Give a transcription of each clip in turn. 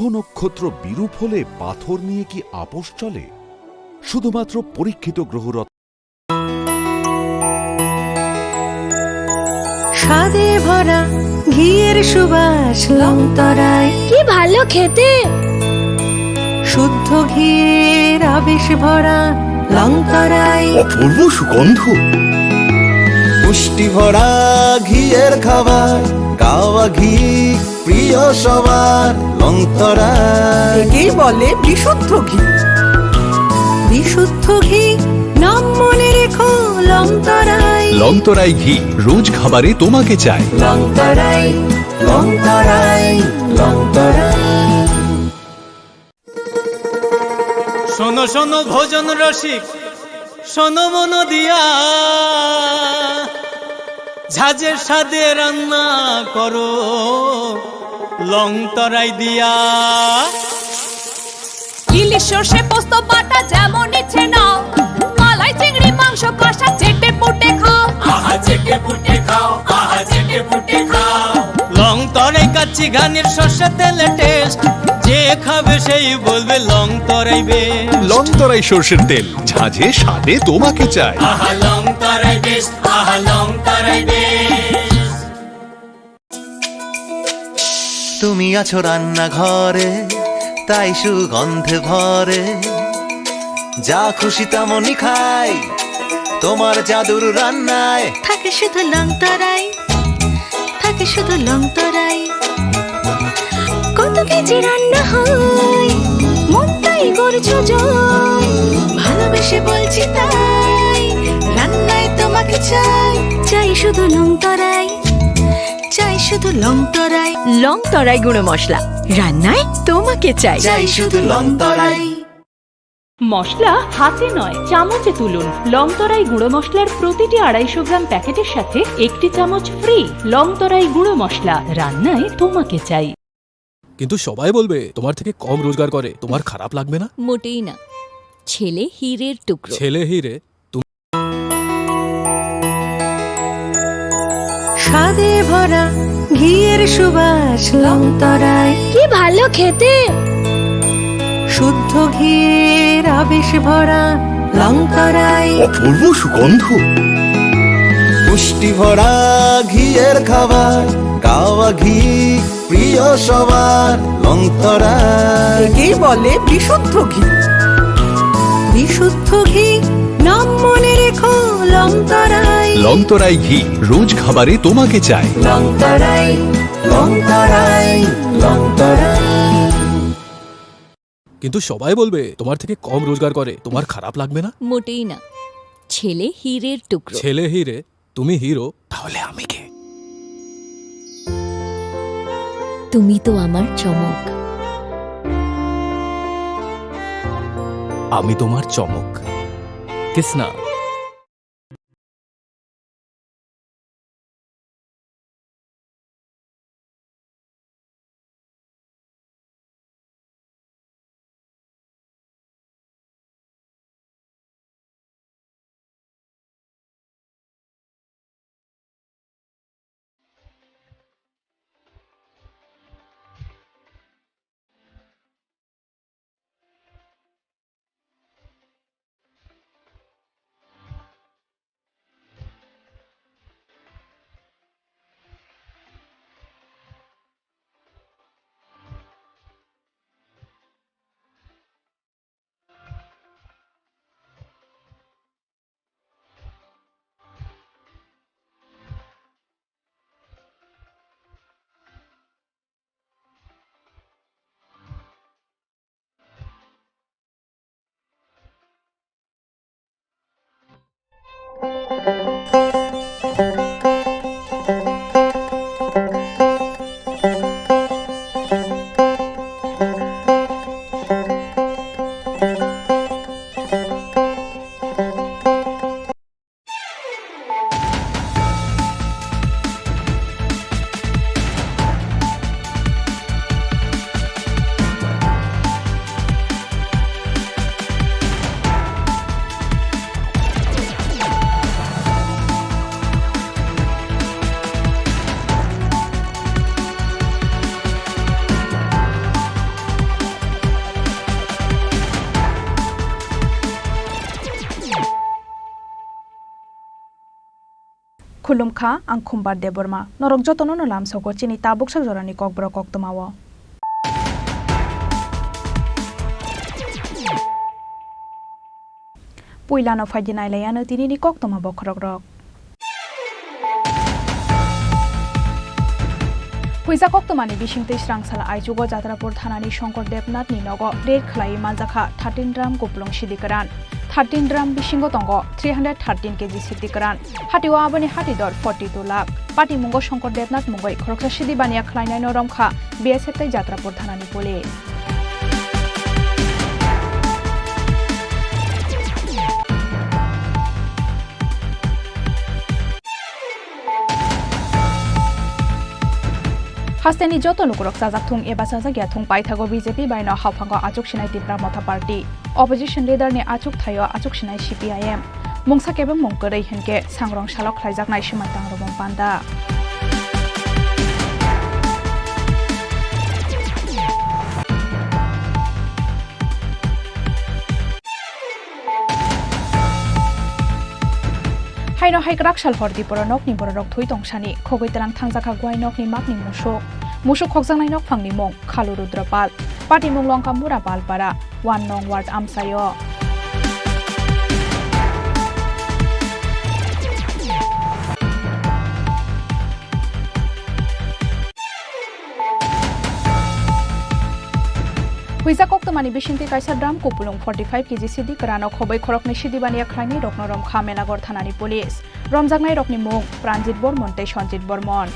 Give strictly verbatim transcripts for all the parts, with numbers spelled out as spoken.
নক্ষত্র বিরূপ হলে পাথর নিয়ে কি আপোষ চলে? শুধুমাত্র পরীক্ষিত গ্রহ রত্ন। স্বাদে ভরা ঘিয়ের সুবাস লংতরাই। কি ভালো খেতে! শুদ্ধ ঘিয়ের আবেশ ভরা লংতরাই। অপূর্ব সুগন্ধ। পুষ্টি ভরা ঘিয়ের খাবার, গাওয়া ঘি প্রিয় সবার, লংতরাই। একেই বলে বিশুদ্ধ ঘি। বিশুদ্ধ ঘি, নাম মনে রেখো, লংতরাই। লংতরাই ঘি, রোজ খাবারে তোমাকে চাই। লংতরাই, লংতরাই, লংতরাই। শোনো শোনো ভোজন রসিক, শোনো মন দিয়া, ঝাঁঝে স্বাদে রান্না করো লং তরাই দিয়া। ইলিশ সর্ষে পোস্ত বাটা যেমন ইচ্ছে নাও, মালাই চিংড়ি মাংস কষা চেটে পুটে খাও। আহা চেটে পুটে খাও, আহা চেটে পুটে খাও। লং তরাই কাচ্চি ঘানির সর্ষে তেলে টেস্ট, যে খাবে সেই বলবে লং তরাই বেশ। লং তরাই সর্ষের তেল, ঝাঁঝে স্বাদে তোমাকে চাই। আহা লং তরাই বেশ, আহা লং তরাই বেশ। তুমি আছো রান্নাঘরে, তাই সুগন্ধে ভরে। যা খুশি তেমনই খাই, তোমার জাদুর রান্নায়। থাকে শুধু লং তরাই, থাকে শুধু লং তরাই। কত কেজি রান্না হয়, মনটাই করছো জয়। ভালোবেসে বলছি তাই, রান্নায় তোমাকে চাই। চাই শুধু লং তরাই, চাই শুধু লং তরাই। লং তরাই গুঁড়ো মশলা, রান্নায় তোমাকে চাই। চাই শুধু লং তরাই। মশলা হাতে নয়, চামচে তুলুন। লং তরাই গুঁড়ো মশলার প্রতিটি আড়াইশো গ্রাম প্যাকেটের সাথে একটি চামচ ফ্রি। লং তরাই গুঁড়ো মশলা, রান্নায় তোমাকে চাই। কিন্তু সবাই বলবে, "তোমার থেকে কম রোজগার করে, তোমার খারাপ লাগবে না?" মোটেই না। ছেলে হীরের টুকরো। ছেলে হীরে, তুমি স্বাদে ভরা ঘিয়ের সুবাস লং তরাই। কি ভালো খেতে! শুদ্ধ ঘিয়ের আবেশ ভরা লং তরাই। অপূর্ব সুগন্ধ। পুষ্টি ভরা ঘিয়ের খাবার, গাওয়া ঘি প্রিয় সবার, লং তরাই। একেই বলে বিশুদ্ধ ঘি। বিশুদ্ধ ঘি, নাম মনে রেখো, লং তরাই। লং তরাই ঘি, রোজ খাবারে তোমাকে চাই। লং তরাই, লং তরাই, লং তরাই। কিন্তু সবাই বলবে, "তোমার থেকে কম রোজগার করে, তোমার খারাপ লাগবে না?" মোটেই না। ছেলে হীরের টুকরো। ছেলে হীরে, তুমি হিরো, তাহলে আমি কে? তুমি তো আমার চমক। আমি তোমার চমক। Kisna. Khulumkha, ang Khumbar Debbarma. Norok jotono no lamsogo chini tabuksa jorani kokborok koktwmao. Puilano phaidi nailaiano tinini koktwma bokhorokrok. Huijak koktwmani bisingtwi srangsala aichugo Jatrapur thanani Shankar Debnathni nogo raid khlaiwi manjakha thirteen drum kupulung sidi kwran. Thirteen drum bisingo tongo three hundred thirteen K G sidi kwran. Hatio aboni hati dor forty two lakh. Patimungo Shankar Debnath mungwi khoroksa sidi baniya khlainaino romkha B S F tei Jatrapur thanani police. Hasteni joto lukurok chajak thung eba chajak ya thung, paithago B J P bai no haphango achuk sinai Tipra Motha Party. Opposition leader ni achuk thaio achuk sinai C P I M. Mungsa kebengmung kwrwi hinkhe sangrong salok khlaijaknai swmai tangrwmung panda. Haino hai kwrak sal hor Diporo nokni bororok thwi tongsani khogwi tlang thangjakha Gwai nokni makni musuk. Musuk khokjaknai nokphangni mung Khalu Rudra Pal. Patimung Longka Mura Palpara, one nong ward amchaio. Huijak koktwmani bisingtwi kaisa drum kupulung forty five K G sidi kwrano khobwi khoroknwi sidi baniya khlainai rokno romkha Melagor thanani police. Romjaknai rokni mung Pranjit Bormon tei Sanjit Bormon.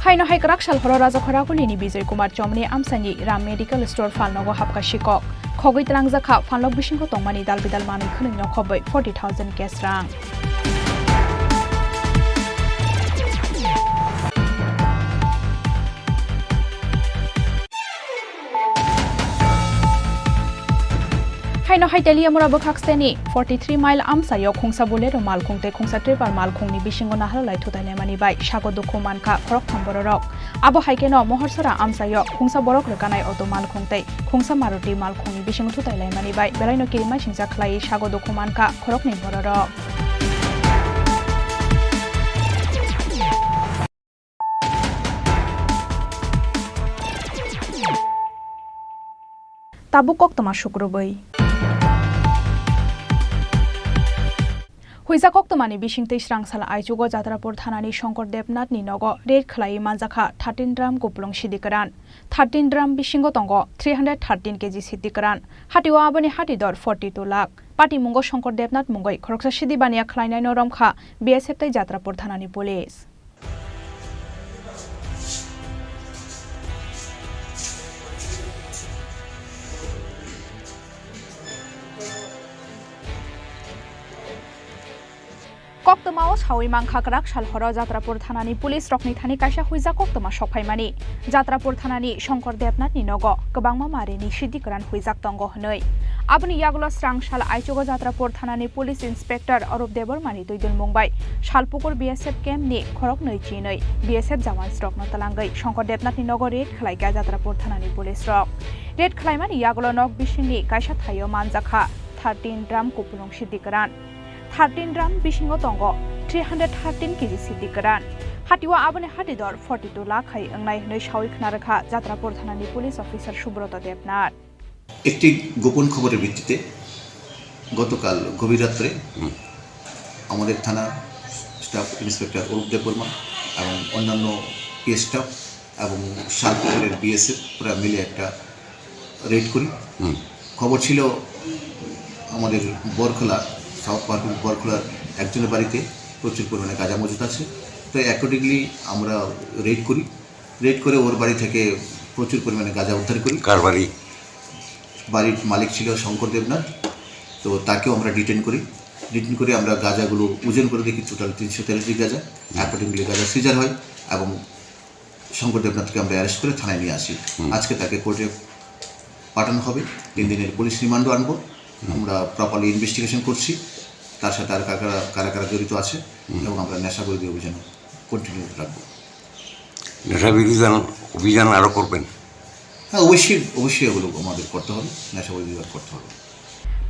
Haino hai kwrak sal horo Rajakhor Ragunini Bijoy Kumar Chomni amchaini Ram Medical Store phalnogo hapkha sikok. Khogwi twlangjakha phalnok bisingo tongmani dal bidal manwi khwnwi no khobwi forty thousand cash rang. Haino hai Teliamura bwkhak steni forty three mile amchaio khungsa Bolero malkhung tei khungsa Tripper malkhungni bisingo naharlai thutai laimani bai sago dukhu mankha khoroktham bororok. Abo hai kheno Mohorsora amchaio khungsa borok rwkanai auto malkhung tei khungsa Maruti malkhungni bisingo thutai laimani bai belaino kirima singcha khlaiwi sago dukhu mankha khoroknwi bororok. Tabuk koktwma sukrubwi. Huijak koktwmani bisingtwi srangsala aichugo Jatrapur thanani Shankar Debnathni nogo raid khlaiwi manjakha thirteen drum kupulung sidi kwran. Thirteen drum bisingo tongo three hundred thirteen K G sidi kwran. Hatio aboni hati dor forty two lakh. Patimungo Shankar Debnath mungwi khoroksa sidi baniya khlainaino romkha B S F tei Jatrapur thanani police. Koktwmao sawi mankha kwrak sal horo Jatrapur thanani police rokni thani kaisa huijak koktwma sokphaimani. Jatrapur thanani Shankar Debnathni nogo kwbangma marini sidi kwran huijak tongo hwnwi. Aboni yagulo srang sal aichugo Jatrapur thanani police inspector Arup Debbarmani twidulmung bai Salpukur B S F camp ni khoroknwi chinwi B S F jawans rokno twlangwi Shankar Debnathni nogo raid khlaikha Jatrapur thanani police rok. Raid khlaimani yagulo nok bisingni kaisa thaio manjakha thirteen drum kupulung sidi kwran. Thirteen drum bisingo tongo three hundred thirteen K G sidi kwran. Hatio aboni hati dor forty two lakh hai wngnai hwnwi sawi khna rwkha Jatrapur thanani police officer Subroto Debnath. একটি গোপন খবরের ভিত্তিতে গতকাল গভীর রাত্রে হুম। আমাদের থানা staff inspector Arup দেববর্মা এবং অন্যান্য পিএস স্টাফ এবং শালপুকুরের বিএসএফ পুরা মিলে একটা রেড করি। হুম। খবর ছিল আমাদের বরখলা, সাউথ পাহাড়পুর বরখলার একজনের বাড়িতে প্রচুর পরিমাণে গাঁজা মজুদ আছে। তো অ্যাকর্ডিংলি আমরা রেড করি। রেড করে ওর বাড়ি থেকে প্রচুর পরিমাণে গাঁজা উদ্ধার করি। কার বাড়ি? বাড়ির মালিক ছিল শঙ্কর দেবনাথ। তো তাকেও আমরা ডিটেন করি। ডিটেন করে আমরা গাঁজাগুলো ওজন করে দেখি টোটাল তিনশো তেরো কেজি গাঁজা। হুম। অ্যাকর্ডিংলি গাঁজা সিজার হয় এবং শঙ্কর দেবনাথকে আমরা অ্যারেস্ট করে থানায় নিয়ে আসি। হুম। আজকে তাকে কোর্টে পাঠানো হবে। তিন দিনের পুলিশ রিমান্ডও আনবো। হুম। আমরা প্রপারলি ইনভেস্টিগেশন করছি, তার সাথে আর কারা কারা, কারা কারা জড়িত আছে হুম। এবং আমরা নেশা বিরোধী অভিযান কন্টিনিউ রাখবো। নেশা বিরোধী অভিযান আরো করবেন। হ্যাঁ, অবশ্যই, অবশ্যই এগুলো আমাদের করতে হবে, নেশা বিরোধী করতে হবে।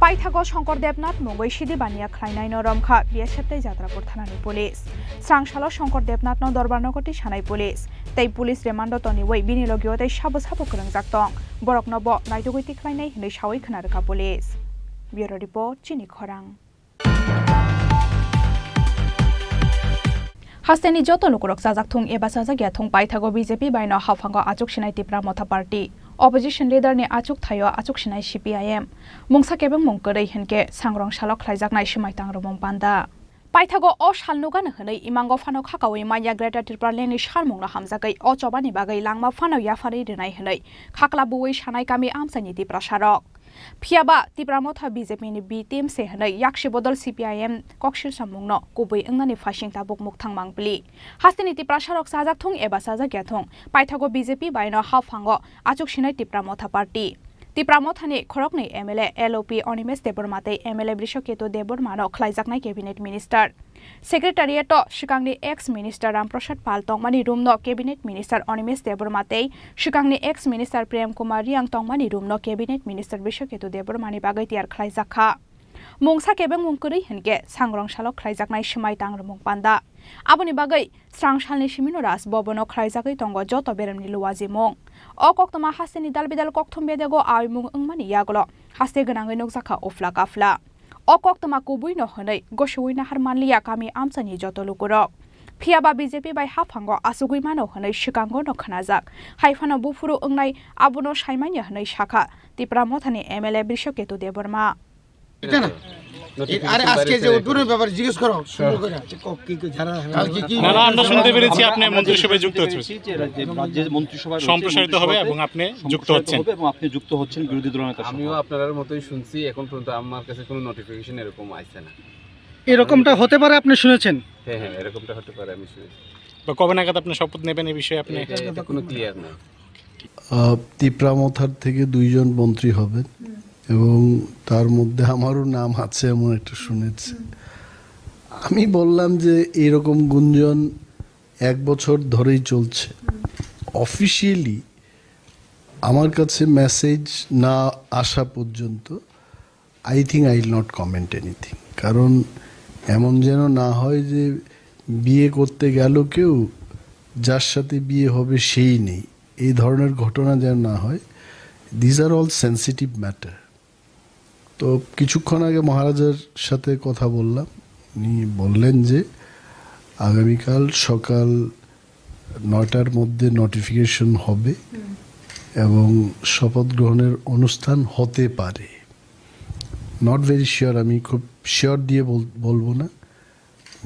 Paithago Shankar Debnath mungwi sidi baniya khlainai no romkha B S F tei Jatrapur thanani police. Srangsalo Shankar Debnath no Dorbar nogo tisanai police. Tei police remando toniwi bini logio tei sabo sabo kwrwngjak tong. Borokno bo naitugwi tikhlainai hwnwi sawi khna rwkha police. Bureau Report, Chini Khorang. Hasteni joto lukurok chajak thung eba chajak ya thung, paithago B J P bai no haphango achuk sinai Tipra Motha Party. Opposition leader ni achuk thaio achuk sinai C P I M. Mungsa kebengmung kwrwi hinkhe sangrong salo khlaijaknai swmai tangrumung panda. Paithago o sal nugano hwnwi imango phano khakaui manya Greater Tipraland ni salmungno hamjagwi o chobani bagwi langma phano yapharwi rwnai hwnwi khakla buwi sanai kami amchaini Tiprasarok. Phiya ba Tipra Motha B J P ni B team se hwnwi yaksi bodol C P I M kok silsamungno kubui wngnani phaising tabuk mukthang mangpili. Hasteni Tiprasarok chajak thung eba chajak ya thung, paithago B J P bai no haphango achuk sinai Tipra Motha Party. Tipra Mothani khoroknwi M L A L O P Animesh Debbarma tei M L A Brishaketu Debbarmano khlaijaknai Cabinet Minister. Secretariat-o swkangni ex-minister Ramprasad Pal tongmani room-no Cabinet Minister Animesh Debbarma tei swkangni ex-minister Prem Kumar Reang tongmani room-no Cabinet Minister Brishaketu Debbarmani bagwi tiyar khlaijak kha. Mungsa kebengmung kwrwi hinkhe sangrong salo khlaijaknai swmai tangrumung panda. Aboni bagwi srang salni simino Raj Bhavan-o khlaijagwi tongo joto beremni luwajimung. O koktwma hasteni dalbidal kokthum bedego aimung wngmani yagulo haste gwnangwi nukjakha uphla kaphla. O koktwma kubuino hwnwi gosiui nahar manliya kami amchaini joto lukurok. Phiya ba B J P bai haphango achugwi mano hwnwi swkango no khnajak. Hai phano buphuru wngnai abono saimanya hwnwi sakha Tipra Mothani M L A Brishaketu Debbarma. এটা না। আরে আজকে যে উদ্বোধনের ব্যাপারে জিজ্ঞেস করো, সুন্দর করে। কালকে কি না, না, আমরা শুনতে পেরেছি আপনি মন্ত্রিসভায় যুক্ত হচ্ছেন। যে রাজ্যে, রাজ্যে মন্ত্রিসভায় রয়েছে, সম্প্রসারিত হবে মন্ত্রিসভাতে এবং আপনি যুক্ত সম্প্রসারিত হচ্ছেন। হবে এবং আপনি যুক্ত হচ্ছেন বিরোধী দলনেতা সহ। আমিও আপনার মতোই শুনছি, এখন পর্যন্ত আমার কাছে কোনো নোটিফিকেশন এরকম আসছে না। এরকমটা হতে পারে আপনি শুনেছেন? হ্যাঁ, হ্যাঁ, এরকমটা হতে পারে, আমি শুনেছি। বা কবে নাগাদ আপনি শপথ নেবেন এই বিষয়ে আপনি? এটা, এটা কোনো ক্লিয়ার না। আহ, তিপ্রা মথার থেকে দুইজন মন্ত্রী হবেন এবং তার মধ্যে আমারও নাম আছে এমন একটা শুনেছি। আমি বললাম যে এইরকম গুঞ্জন এক বছর ধরেই চলছে। অফিসিয়ালি আমার কাছে মেসেজ না আসা পর্যন্ত I think I will not comment anything. কারণ এমন যেন না হয় যে বিয়ে করতে গেল কেউ, যার সাথে বিয়ে হবে সেই নেই, এই ধরনের ঘটনা যেন না হয়। These are all sensitive matter. তো কিছুক্ষণ আগে মহারাজার সাথে কথা বললাম, উনি বললেন যে আগামীকাল সকাল নয়টার মধ্যে নোটিফিকেশন হবে এবং শপথ গ্রহণের অনুষ্ঠান হতে পারে। নট ভেরি শিওর, আমি খুব শিওর দিয়ে বল-, বলবো না।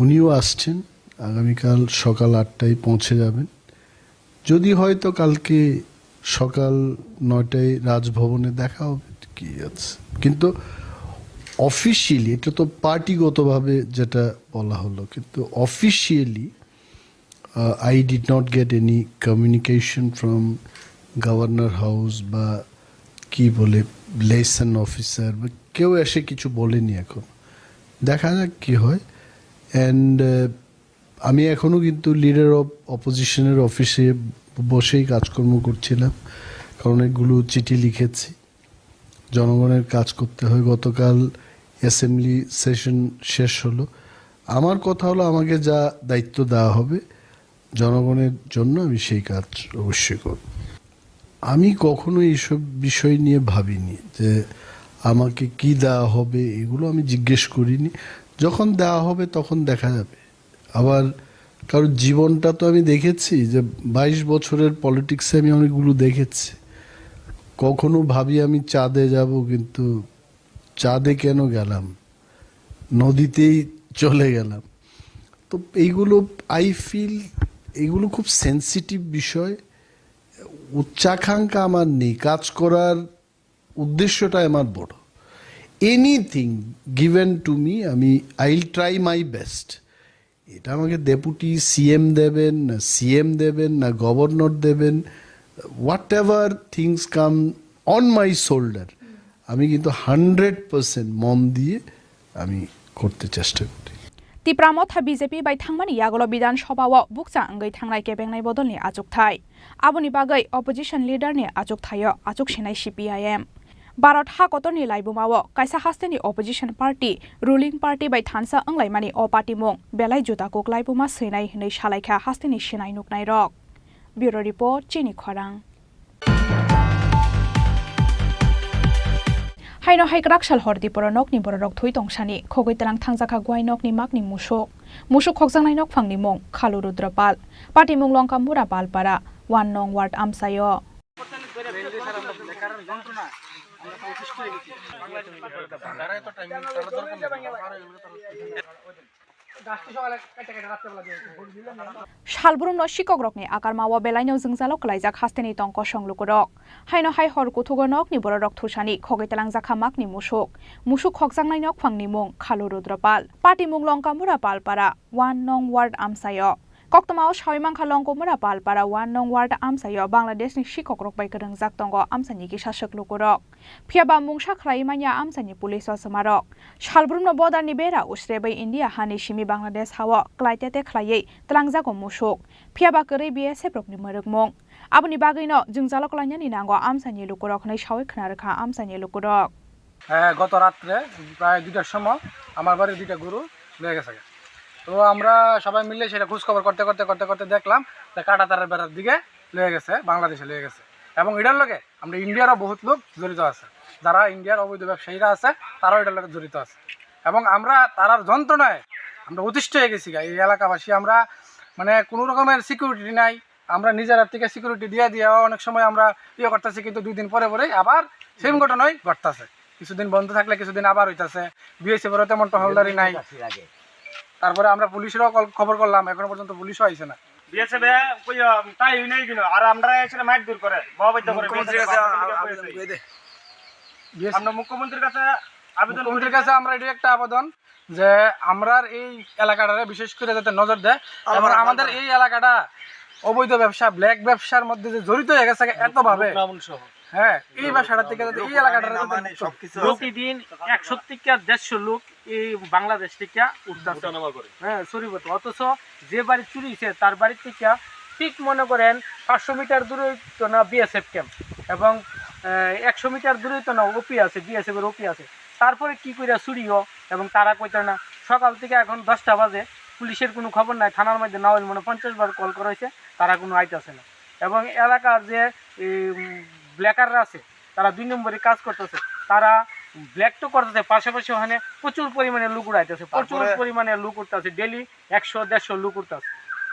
উনিও আসছেন, আগামীকাল সকাল আটটায় পৌঁছে যাবেন। যদি হয় তো কালকে সকাল নয়টায় রাজভবনে দেখা হবে, কি আছে। কিন্তু অফিসিয়ালি, এটা তো পার্টিগতভাবে যেটা বলা হলো, কিন্তু officially Uh, I did not get any communication from Governor House বা কি বলে, লেসন অফিসার বা কেউ এসে কিছু বলেনি এখন। দেখা যাক কি হয়। অ্যান্ড আমি এখনও কিন্তু লিডার অফ অপোজিশনের অফিসে বসেই কাজকর্ম করছিলাম, কারণ অনেকগুলো চিঠি লিখেছি। জনগণের কাজ করতে হয়। গতকাল অ্যাসেম্বলি সেশন শেষ হলো। আমার কথা হলো, আমাকে যা দায়িত্ব দেওয়া হবে, জনগণের জন্য আমি সেই কাজ অবশ্যই করব। আমি কখনো এইসব বিষয় নিয়ে ভাবিনি যে আমাকে কি দেওয়া হবে, এগুলো আমি জিজ্ঞেস করিনি। যখন দেওয়া হবে, তখন দেখা যাবে। আবার কারোর জীবনটা তো আমি দেখেছি, যে বাইশ বছরের পলিটিক্সে আমি অনেকগুলো দেখেছি। কখনো ভাবি আমি চাঁদে যাব, কিন্তু চাঁদে কেন গেলাম, নদীতেই চলে গেলাম। তো এইগুলো, আই ফিল, এগুলো খুব সেন্সিটিভ বিষয়। উচ্চাকাঙ্ক্ষা আমার নেই, কাজ করার উদ্দেশ্যটাই আমার বড়। এনিথিং গিভেন টু মি, আমি, I will try my best. এটা আমাকে ডেপুটি সিএম দেবেন, না সিএম দেবেন, না গভর্নর দেবেন, whatever things come on my shoulder, আমি কিন্তু হান্ড্রেড পার্সেন্ট মন দিয়ে আমি করতে চেষ্টা করি। Tipra Motha B J P bai thangmani yagulo Bidhan Sabha o bukcha wngwi thangnai kebengnai bodolni achukthai. Aboni bagwi opposition leader ni achukthai o achuk sinai C P I M. Bharat ha kotorni laibuma o kaisa hasteni opposition party ruling party bai thansa wnglaimani o patimung belai juda kuk laibuma swinai hwnwi salaikha hasteni sinai nuknairok. Bureau Report, Chini Khorang. Haino hai kwrak sal hor Diporo nokni bororok thwi tongsani khogwi tlang thangjakha Gwai nokni makni musuk. Musuk khokjaknai nokphangni mung Khalu Rudra Pal. Patimung Longkamura Palpara, one nong ward amchaio. Salbrumno sikokrokni akarmao belaino jwngjalo kwlaijak hasteni tong kosong lukurok. Haino hai hor kuthugo nokni bororok thusani khogwi twlangjakha makni musuk. Musuk khokjaknai nokphangni mung Khalu Rudra Pal. Patimung Longkamura Palpara, one nong ward amchaio. Koktwmao sawi mankha Longkamura Palpara, one nong ward amchaio Bangladeshni sikokrok bai kwrwngjak tongo amchaini kisa swk lukurok. Phiya ba mungsa khlaiwi manya amchaini police o swmarok. Salbrumno border ni bera usrebwi India hani simi Bangladesh hao kwlai tete khlaiwi twlangjago musuk. Phiya ba kwrwi B S F rokni mwrwkmung. Aboni bagwino jwngjalo kwlainani nango amchaini lukurok hwnwi sawi khna rwkha amchaini lukurok. Eh, গত রাত্রে প্রায় দুইটার সময় আমার বাড়ির দুইটা গরু লয়ে গেছে। তো আমরা সবাই মিলে সেটা খোঁজ খবর করতে করতে করতে করতে দেখলাম যে কাঁটাতারের বেড়ার দিকে লয়ে গেছে, বাংলাদেশে লয়ে গেছে। এবং এটার লগে আমরা ইন্ডিয়ারও বহুত লোক জড়িত আছে, যারা ইন্ডিয়ার অবৈধ ব্যবসায়ীরা আছে, তারাও এটার লগে জড়িত আছে। এবং আমরা তারার যন্ত্রণায় আমরা অতিষ্ঠ হয়ে গেছি গা। এই এলাকাবাসী আমরা, মানে, কোনো রকমের সিকিউরিটি নাই, আমরা নিজেরা থেকে সিকিউরিটি দিয়ে দিয়ে অনেক সময় আমরা ইয়ে করতেছি, কিন্তু দুই দিন পরে পরেই আবার সেম ঘটনাই ঘটতেছে। কিছুদিন বন্ধ থাকলে কিছুদিন আবার হইতাছে। বিএসএফ এরও তেমন টহলদারি নাই। তারপরে আমরা পুলিশেরও কল, খবর করলাম, এখনো পর্যন্ত পুলিশও আইছে না। বিএসএফ এ কই, আম, তাই হই নাই দিন, আর আমরা এসে মাইর দূর করে, বাবা বাইদ্য করে মুখ্যমন্ত্রীর কাছে আবেদন করে দে। বিএসএফ আমরা মুখ্যমন্ত্রীর কাছে আবেদন মুখ্যমন্ত্রীর করি। কাছে আমরা এটা একটা আবেদন যে আমরার এই এলাকাটারে বিশেষ করে যাতে নজর দেয় এবং পালপাড়া, আমাদের পালপাড়া। এই এলাকাটা অবৈধ ব্যবসা, ব্ল্যাক ব্যবসার মধ্যে যে জড়িত হয়ে গেছে এতভাবে, লোক নামন সহ। হ্যাঁ, এই ব্যবসাটা থেকে যাতে এই এলাকাটা যাতে মুক্ত হয়। প্রতিদিন একশো থেকে দেড়শো লোক এই বাংলাদেশ থেকে উঠতেছে। উঠানামা করে। হ্যাঁ, সরিবত। অথচ যে বাড়ি চুরি হয়েছে, তার বাড়ি থেকে ঠিক মনে করেন পাঁচশো মিটার দূরে তো না বিএসএফ ক্যাম্প এবং, আহ, একশো মিটার দূরে তো না ওপি আছে, বিএসএফ এর ওপি আছে। তারপরে কি কইরা চুরি হোক এবং তারা কইতো না। সকাল থেকে এখন দশটা বাজে, পুলিশের কোনো খবর নাই। থানার মধ্যে না হইলে মনে হয় পঞ্চাশ বার কল করা হয়েছে, তারা কোনো আইতাছে না। এবং এলাকার যে, এই, উম, ব্ল্যাকাররা আছে, তারা দুই নম্বরী কাজ করতেছে। তারা ব্ল্যাক তো করতেছে, পাশাপাশি ওখানে প্রচুর পরিমাণে লুক উড়াইতেছে, প্রচুর তারপরে পরিমাণে লুক উঠতেছে, ডেইলি একশো দেড়শো লুক উঠতেছে।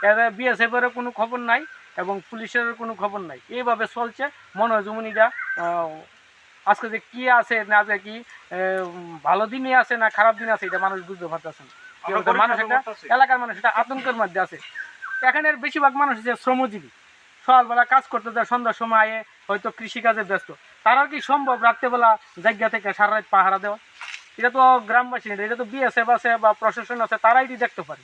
এরা বিএসএফ এরও কোনো খবর নাই এবং পুলিশেরও কোনো খবর নাই। এইভাবে চলছে, মনে হয় যেমন এটা, আহ, আজকে যে কি আছে না আছে কি, আহ, ভালো দিনে আছে না খারাপ দিনে আছে, এটা মানুষ বুঝতে পারতেছে না। আমরা কি বলতে, গরিব মানুষ মানুষ একটা করতেছি। এলাকার মানুষ একটা আতঙ্কের মধ্যে আছে। এখানের বেশিরভাগ মানুষ হচ্ছে শ্রমজীবী। সকালবেলা কাজ করতে যায়, সন্ধ্যার সময় আয়ে হয়তো কৃষিকাজে ব্যস্ত। তারা কি সম্ভব রাত্রেবেলা জায়গা থেকে সারা রাত পাহারা দেওয়া? এটা তো গ্রামবাসী না, এটা তো বিএসএফ আছে বা প্রশাসন আছে, তারাই এটি দেখতে পারে।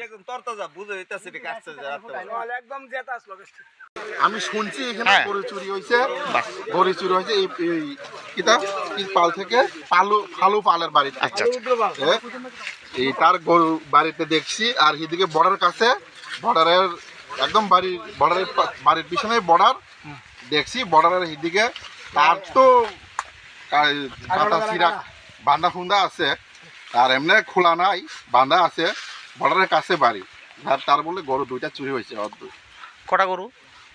একদম তরতাজা, বুঝে দিতেছে, এটা কাটছে যে রাত্রেবেলা। একদম জেতা আসলো গাছটি। আমি শুনছি এখানে হ্যাঁ। গরু চুরি হয়েছে, বাহ। গরু চুরি হয়েছে এই, এই কিতা, কি পাল থেকে, পালু, ফালু পালের বাড়িতে। আচ্ছা, আচ্ছা। এ, এই তার গরু বাড়িতে দেখছি, আর এদিকে বর্ডার কাছে, বর্ডারের একদম বাড়ির, বর্ডারের পা-, বাড়ির পিছনে বর্ডার দেখছি, বর্ডারের এদিকে তার তো কা-, কাটা ছিঁড়া বান্ধা খুন্দা আছে, আর এমনি খোলা নাই, বান্ধা আছে, বর্ডারের কাছে বাড়ি। আর তার বলে গরু দুইটা চুরি হয়েছে, অদ্ভুত। কটা গরু?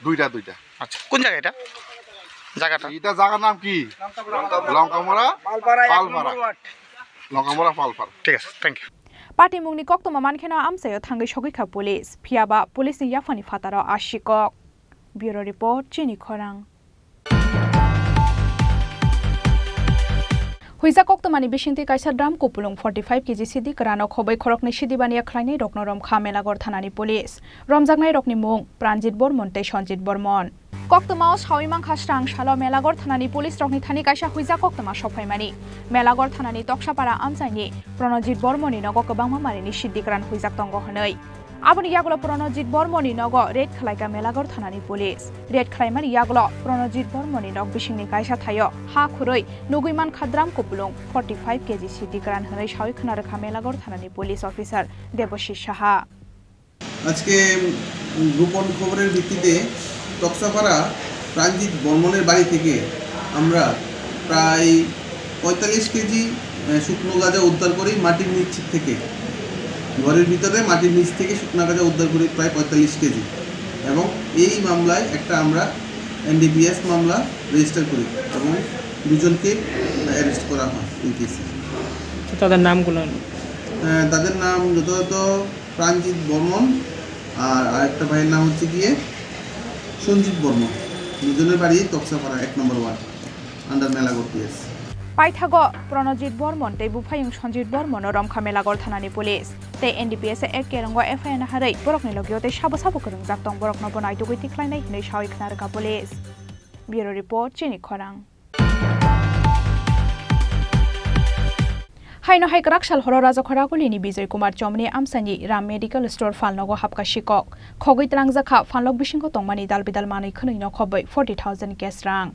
দুইটা, দুইটা। আচ্ছা, কোন জায়গা এটা? জায়গাটা? এটা জায়গার নাম কি? লঙ্কামোড়া, পালপাড়া, এক পালপাড়া। নম্বর ওয়ার্ড। লঙ্কামোড়া, পালপাড়া। ঠিক আছে, thank you. Patimungni koktwma mankheno amchaio thangwi sogwikha police, phiyaba policeni yaphangni phataro asikok. Bureau Report, Chini Khorang. Huijak koktwmani bisingtwi kaisa drum kupulung forty five K G sidi kwrano khobwi khoroknwi sidi baniya khlainai rokno romkha Melagor thanani police. Romjaknai rokni mung Pranjit Bormon tei Sanjit Bormon. Koktwmao sawi mankha srang salo Melagor thanani police rokni thani kaisa huijak koktwma sophaimani. Melagor thanani Toksapara amchaini Pranajit Bormoni nogo kwbangma marini sidi kwran huijak tongo hwnwi. Aboni yagulo Pranajit Bormoni nogo raid khlaika Melagor thanani police. Raid khlaimani yagulo Pranajit Bormoni nok bisingni kaisa thaio ha khurui nugui mankha drum kupulung forty five K G sidi kran hwnwi sawi khna rwkha Melagor thanani police officer Debashish Saha. আজকে গোপন খবরের ভিত্তিতে তক্সাপাড়া প্রাণজিৎ বর্মনের বাড়ি থেকে আমরা প্রায় পঁয়তাল্লিশ কেজি, আহ, শুকনো গাঁজা উদ্ধার করি মাটির নিচ থেকে। ঘরের ভিতরে মাটির নিচ থেকে শুকনো গাঁজা উদ্ধার করি প্রায় পঁয়তাল্লিশ কেজি। এবং এই মামলায় একটা আমরা এনডিপিএস মামলা রেজিস্টার করি এবং দুজনকে অ্যারেস্ট করা হয় এই কেসে। তো তাদের নামগুলো? আহ, তাদের নাম যথাযথ প্রাণজিৎ বর্মন, আর আরেকটা ভাইয়ের নাম হচ্ছে গিয়ে সঞ্জিত বর্মন। দুজনের বাড়ি তক্সাপাড়া এক নম্বর word, under Melaghar PS. Paithago Pranajit Bormon tei buphayung Sanjit Bormono romkha Melagor thanani police. Tei N D P S A Act kerongo F I R naharwi borokni logio tei sabo sabo kwrwngjak tong, borokno bo naitugwi tikhlainai hwnwi sawi khna rwkha police. Bureau Report, Chini Khorang. Haino hai kwrak sal horo Rajakhoragulini Bijoy Kumar Chomni amchaini Ram Medical Store phalnogo hapkha sikok. Khogwi twlangjakha phalnok bisingo tongmani dal bidal manwi khwnwi no khobwi forty thousand cash rang.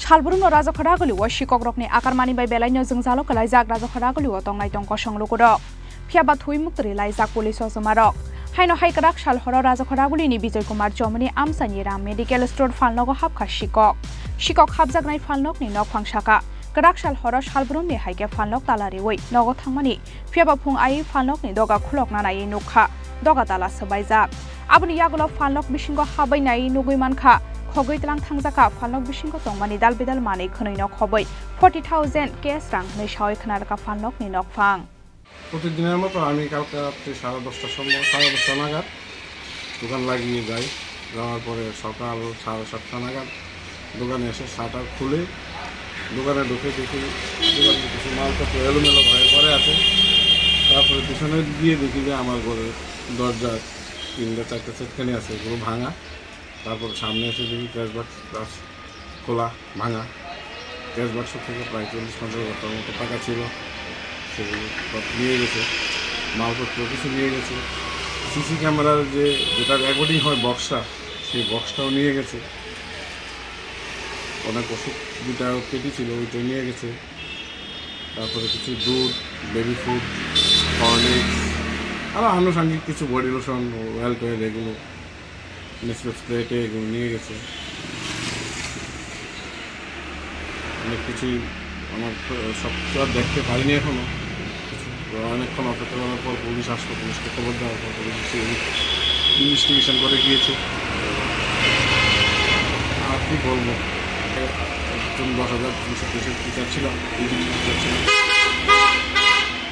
Salbrumno Rajakhoraguli o sikokrokni akarmani bai belaino jwngjalo kwlaijak Rajakhoraguli o tongnai tong kosong lukurok. Phiya ba thwi muktwrwi laijak police o chumarok. Haino hai kwrak sal horo Rajakhoragulini Bijoy Kumar Chomni amchaini Ram Medical Store phalnogo hapkha sikok. Sikok hapjaknai phalnokni nokphang saka. Kwrak sal horo salbrumni hai khe phalnok tala riwi nogo thangmani. Phiya ba phung ai phalnokni doga khulokna naiwi nukha, doga tala swbaijak. Aboni yagulo phalnok bisingo habai naiwi nugwi mankha, khogwi twlang thangjakha phalnok bisingo tongmani dal bidal manwi khwnwi no khobwi forty thousand cash rang hwnwi sawi khna rwkha phalnokni nokphang. প্রতিদিনের মতো আমি কালকে রাত্রি সাড়ে দশটার সময়, সাড়ে দশটা নাগাদ দোকান লাগিয়ে যাই। যাওয়ার পরে সকাল সাড়ে সাতটা নাগাদ দোকানে এসে শাটার খুলে দোকানে ঢুকে দেখি দোকানে কিছু মালপত্র এলোমেলো হয়ে পড়ে আছে। তারপরে পিছনে গিয়ে দেখি যে আমার ঘরের দরজার তিনটা চারটা সেটখানি আছে, এগুলো ভাঙা। তারপর সামনে এসে দেখি ক্যাশ বাক্স খোলা, ভাঙা। ক্যাশ বাক্স থেকে প্রায় চল্লিশ পঞ্চাশ হাজার টাকার মতো টাকা ছিল, সেগুলো সব নিয়ে গেছে। মালপত্র কিছু নিয়ে গেছে। সিসি ক্যামেরার যে, যেটা রেকর্ডিং হয় বক্সটা, সেই বক্সটাও নিয়ে গেছে। অনেক ওষুধ, দুটা পেটি ছিল, ওইটা নিয়ে গেছে। তারপরে কিছু দুধ, বেবি ফুড, হরলিক্স, আরও আনুষঙ্গিক কিছু বডি লোশন, অয়েল টয়েল, এগুলো নেসপ্রেস প্লেটে এগুলো নিয়ে গেছে। অনেক কিছুই আমার তো সব কিছু আর দেখতে পারিনি এখনো। কিছু অনেকক্ষণ অপেক্ষা করার পর পুলিশ আসলো, পুলিশকে খবর দেওয়ার পর পুলিশ এসে ইনভেস্টিগেশন করে গিয়েছে। আর কি বলবো, একজন দশ হাজার তিনশো তেষট্টি টিচার ছিলাম, টিচার ছিলাম।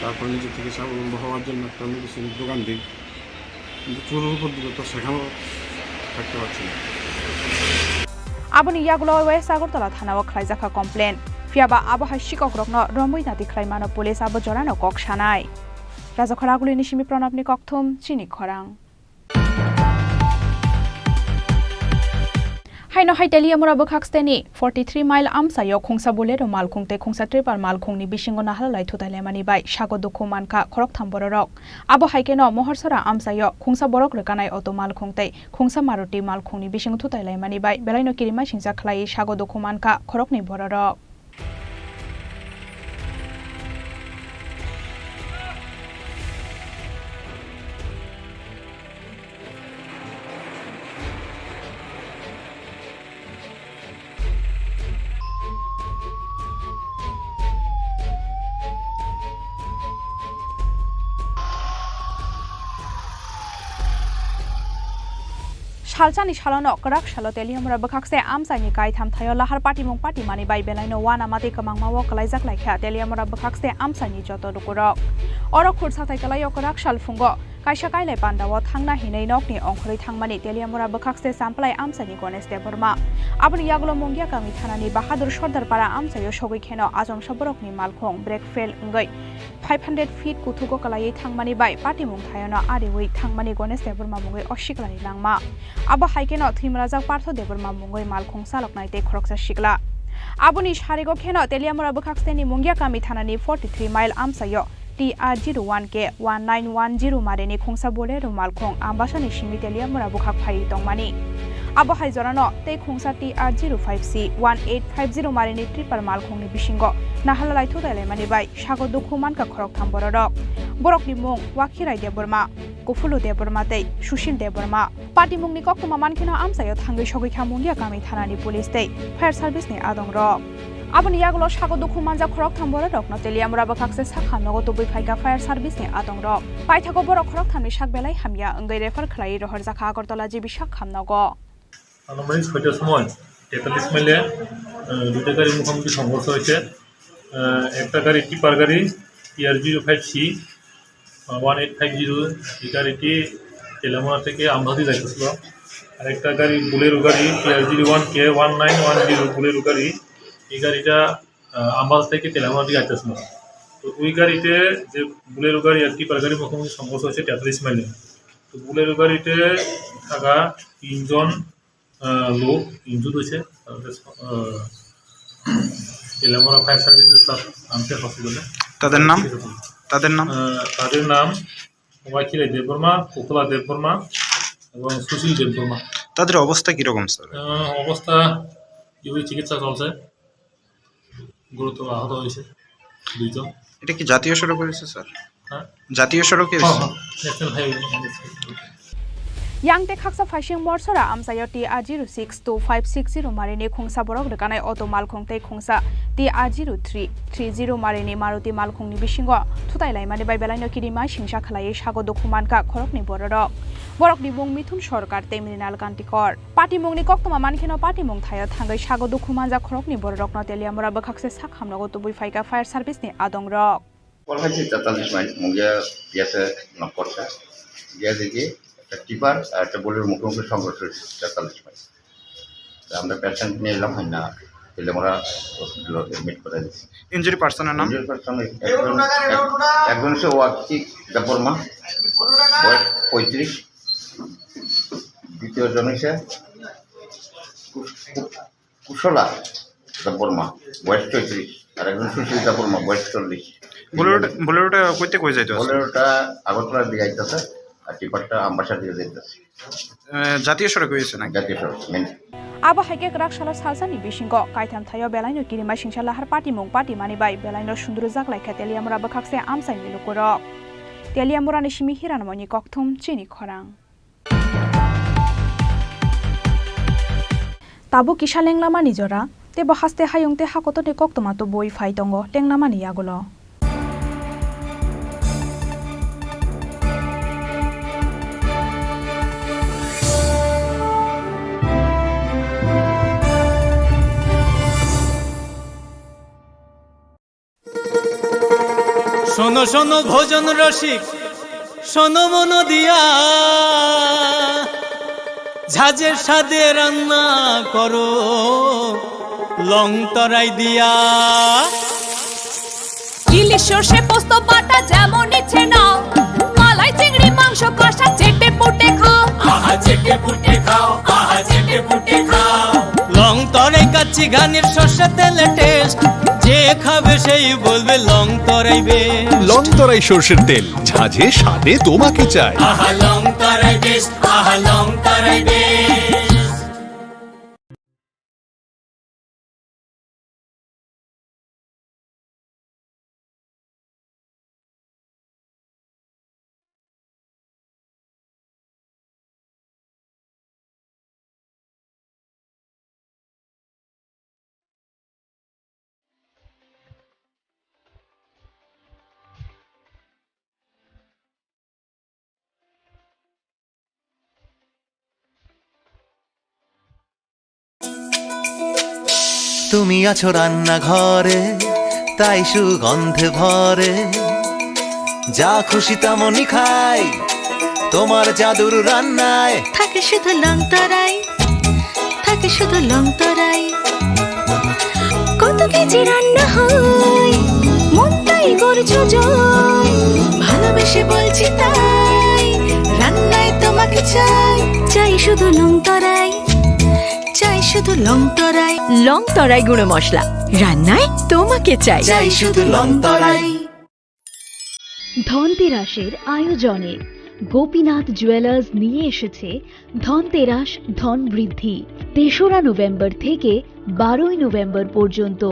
তারপর নিজে থেকে স্বাবলম্বী হওয়ার জন্য একটা মেডিসিন দোকান দিই। কিন্তু চোরের উপদ্রব তো সেখানেও থাকতে পারছি না। Aboni yagulo West Agartala thanao khlaijakha complain. Phiya ba abo hai sikokrokno romwi nati khlai mano police abo jorano kok sanai. Rajakhoragulini simi Pranabni kokthum, Chini Khorang. Haino hai Teliamura bwkhaksteni forty three mile amchaio khungsa Bolero malkhung tei khungsa Tripper malkhungni bisingo naharlai thutai laimani bai sago dukhu mankha khoroktham bororok. Abo hai kheno Mohorsora amchaio khungsa borok rwkanai auto malkhung tei khungsa Maruti malkhungni bisingo thutai laimani bai belaino kirimasingcha khlaiwi sago dukhu mankha khoroknwi bororok. Salsani salono kwrak salo Teliamura bwkhakse amchaini kaitham thaio lahar patimung patimani bai belaino uanama tei kwmangmao kwlaijak laikha Teliamura bwkhakse amchaini joto lukurok. Oro khursathai kwlaio kwrak sal phungo kaisa kailai pandao thangna hinwi nokni ongkhorwi thangmani Teliamura bwkhakse Champlai amchaini Ganesh Debbarma. Aboni yagulo Mungia kami thanani Bahadur Sordar para amchaio sogwi kheno ajongsa borokni malkhung brake fail wngwi five hundred feet kuthugo kwlaiwi thangmani bai patimung thaiono ariwi thangmani Ganesh Debbarma mungwi o siklani langma. Abo hai kheno thwimrajak Partho Debbarma mungwi malkhung chaloknai tei khoroksa sikla. Aboni sarigo kheno Teliamura bwkhaksteni Mungia kami thanani forty three mile amchaio T R zero one K one nine one zero marini khungsa Bolero malkhung Ambasani simi Teliamura bwkhak phaiwi tongmani. Abo hai jorano tei khungsa T R zero five C one eight five zero marini tripper malkhungni bisingo nahala lai thutai laimani bai sago dukhu mankha khoroktham bororok. Borokni mung Wakhirai Debbarma, Kufulu Debbarma tei Sushil Debbarma. Patimungni koktwma mankheno amchaio thangwi sogwi kha Mungia kami thanani police tei fire service ni adongrok. Aboni yagulo sago dukhu manjak khoroktham bororokno Teliamura bwkhakse sakha nogo tubui phaikha fire service ni adongrok. Paithago borok khorokthamni sak belai hamya wngwi refer khlaiwi rohorjakha Agartala G B sakha nogo. আনুমানিক ছয়টার সময় তেতাল্লিশ মাইলে, আহ, দুইটা গাড়ির মুখোমুখি সংঘর্ষ হয়েছে। আহ, একটা গাড়ি টিপার গাড়ি TR zero five C one eight five zero, এই গাড়িটি তেলেমুড়া থেকে আমবাসি যাইতেছিল। আর একটা গাড়ি বুলেরো গাড়ি TR zero one K one nine one zero Bolero গাড়ি, এই গাড়িটা, আহ, আমবাসা থেকে তেলেমুড়া দিকে যাইতেছিল। তো ওই গাড়িতে যে বুলেরো গাড়ি আর টিপার গাড়ি মুখোমুখি সংঘর্ষ হয়েছে তেতাল্লিশ মাইলে। তো বুলেরো গাড়িতে থাকা তিনজন আহ, লোক ইনজুর্ড হয়েছে। তাদের, আহ, তেলেমুড়া ফায়ার সার্ভিসের স্টাফ আনছে হসপিটালে। তাদের নাম? তাদের নাম? আহ, তাদের নাম ওয়াকিলে দেববর্মা, কোকলা দেববর্মা এবং সুশীল দেববর্মা। তাদের অবস্থা কিরকম, স্যার? আহ, অবস্থা তীব্র চিকিৎসা চলছে। গুরুতর আহত হয়েছে দুইজন। এটা কি জাতীয় সড়ক হয়েছে, স্যার? হ্যাঁ? জাতীয় সড়কে হ্যাঁ, হয়েছে? হ্যাঁ, national highway. Yang tei khaksa phaising morsora amchaio T R zero six two five six zero marini khungsa borok rwkanai auto malkhung tei khungsa T R zero three three zero marini Maruti malkhungni bisingo thutai laimani bai belaino kirima singsa khlaiwi sago dukhu mankha khoroknwi bororok. Borokni mung Mithun Sorkar tei Mrinal Kantikor. Patimungni koktwma mankheno patimung thaio thangwi sago dukhu manjak khoroknwi bororokno Teliamura bwkhakse sak hamnogo tubui phaikha fire service ni adongrok. Kolhaisi তেতাল্লিশ মাইল মুঙ্গিয়া গেছে নক করছে। গিয়া দেখি একটা টিপার আর একটা বোলেরোর মুখোমুখি সংঘর্ষ হয়েছে তেতাল্লিশ মাইল। তা আমরা পেশেন্ট নিয়ে এলাম হয় না, তেলেমুড়া হসপিটালে অ্যাডমিট করে দিচ্ছি। ইনজুরি পার্সনের নাম? ইনজুরি পার্সন একজন, এক-, একজন হচ্ছে ওয়াকি দেববর্মা, বয়স পঁয়ত্রিশ। দ্বিতীয় জন হচ্ছে কু-, কু-, কুশলা দেববর্মা, বয়স চৌত্রিশ, আর একজন সুশীল দেববর্মা, বয়স চল্লিশ। বোলেরোটা, বোলেরোটা কইতে কই যাইতো আছে? বোলেরোটা আগরতলার দিকে যাইতেছে, আর টিপারটা আমবাসার দিকে যাইতেছে। এ, জাতীয় সড়ক হয়েছে নাকি? জাতীয় সড়ক, main. Abo hai khe kwrak salo salsani bisingo kaitham thaio belaino kirima singsa lahar patimung patimani bai belaino sundrujak lai kha Teliamura bwkhakse amchaini lukurok. Teliamurani simi Hiranmoini Kokthum, Chini Khorang. Tabuk kisa lenglamani jora, teibo haste hayung tei hakotorni koktwma tubui phai tongo lenglamani yagulo. শোনো শোনো ভোজন রসিক, শোনো মন দিয়া, ঝাঁঝের স্বাদে রান্না করো লং তরাই দিয়া। ইলিশ সর্ষে পোস্ত বাটা যেমন ইচ্ছে নাও, মালাই চিংড়ি মাংস কষা চেটে পুটে খাও। আহা চেটে পুটে খাও, আহা চেটে পুটে খাও। লং তরাই কাচ্চি ঘানির সর্ষে তেলে টেস্ট, যে খাবে সেই বলবে লং তরাই বেস্ট। লং তরাই সর্ষের তেল, ঝাঁঝে স্বাদে তোমাকে চাই। আহা লং তরাই বেস্ট, আহা লং তরাই বেস্ট। তুমি আছো রান্নাঘরে, তাই সুগন্ধে ভরে। যা খুশি তেমনই খাই, তোমার জাদুর রান্নায়। থাকে শুধু লং তরাই, থাকে শুধু লং তরাই। কত কেজি রান্না হয়, মনটাই করছো জয়। ভালোবেসে বলছি তাই, রান্নায় তোমাকে চাই, চাই শুধু লং তরাই। চাই শুধু লং তরাই। লং তরাই গুঁড়ো মশলা, রান্নায় তোমাকে চাই। চাই শুধু লং তরাই। ধনতেরাসের আয়োজনে গোপীনাথ জুয়েলার্স নিয়ে এসেছে ধনতেরাস ধন বৃদ্ধি। তেসরা নভেম্বর থেকে বারোই নভেম্বর পর্যন্ত